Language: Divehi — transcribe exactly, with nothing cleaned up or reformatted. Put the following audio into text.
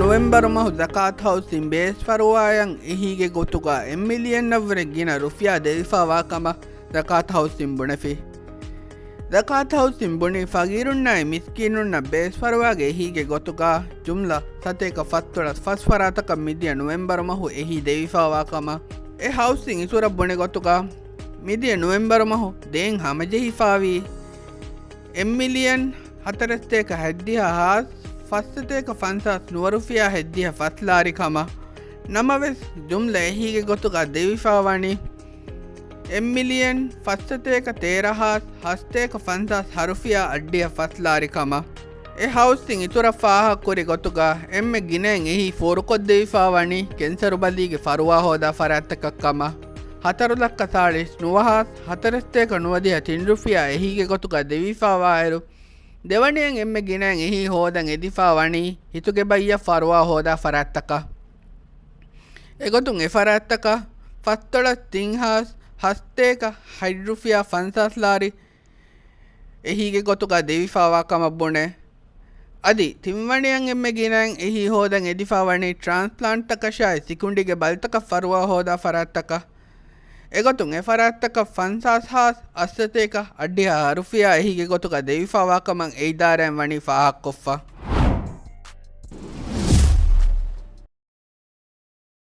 ނޮވެމްބަރު މަހު ޒަކާތު ހައުސްއިން ބޭސް ފަރުވާއަށް އެހީގެ ގޮތުގަ އެއް މިލިއަންއަށްވުރެ ގިނަ ރުފިޔާ ދެވިފާވާ ކަމަށް ޒަކާތު ހައުސްއިން ބުނެފި. ޒަކާތު ހައުސްއިން ބުނީ ފަގީރުންނާއި މިސްކީނުންނަށް ބޭސް ފަރުވާގެ އެހީގެ ގޮތުގަ ޖުމްލަ ސަތޭކަ ފަސްދޮޅަސް ފަސް ފަރާތަކަށް މިދިޔަ ނޮވެމްބަރު މަހު އެހީ ދެވިފާވާ ކަމަށް. އެ ހައުސްއިން އިތުރަށް ބުނި ގޮތުގަ މިދިޔަ ނޮވެމްބަރު މަހު ދޭން ހަމަޖެހިފާވީ އެއް މިލިއަން ހަތަރެއް ސަތޭކަ ހަތްދިހަ ހާސް ފަސް ސަތޭކަ ފަންސާސް ނުވަ ރުފިޔާ ހެއްދިހަ ފަސް ލާރި ކަމަށް. ނަމަވެސް، ޖުމްލަ އެހީގެ ގޮތުގަ ދެވިފާވަނީ އެއް މިލިއަން ފަސް ސަތޭކަ ތޭރަ ހާސް ހަސްތޭކަ ފަންސާސް ހަ ރުފިޔާ އަށްޑިހަ ފަސް ލާރި ކަމަށް. އެ ހައުސްއިން އިތުރަށް ފާހަގަކުރި ގޮތުގަ އެންމެ ގިނައިން އެހީ ފޯރުކޮށްދެވިފާވަނީ ކެންސަރު ބަލީގެ ފަރުވާ ހޯދާ ފަރާތްތަކަށް ކަމަށް. ހަތަރު ލައްކަ ސާޅީސް ނުވަ ހާސް ހަތަރެއް ސަތޭކަ ނުވަދިހަ ތިން ރުފިޔާ އެހީގެ ގޮތުގަ ދެވިފާވާއިރު، ދެވަނައަށް އެންމެ ގިނައިން އެހީ ހޯދަން އެދިފާ ވަނީ ހިތުގެ ބައްޔަށް ފަރުވާ ހޯދާ ފަރާތްތަކަށް. އެގޮތުން އެ ފަރާތްތަކަށް ފަސްދޮޅަސް ތިން ހާސް ހަސްތޭކަ ހަތް ރުފިޔާ ފަންސާސް ލާރި އެހީގެ ގޮތުގަ ދެވިފާވާ ކަމަށް ބުނެ. އަދި ތިންވަނައަށް އެންމެ ގިނައިން އެހީ ހޯދަން އެދިފާ ވަނީ ޓްރާންސްޕްލާންޓްތަކަށާއި ސިކުނޑިގެ ބަލިތަކަށް ފަރުވާ ހޯދާ ފަރާތްތަކަށް. އެގޮތުން އެ ފަރާތްތަކަށް ފަންސާސް ހާސް އަށް ސަތޭކަ އަށްޑިހަ ހަ ރުފިޔާ އެހީގެ ގޮތުގަ ދެވިފާވާ ކަމަށް އެ އިދާރާއިން ވަނީ ފާހަގަކޮށްފަ.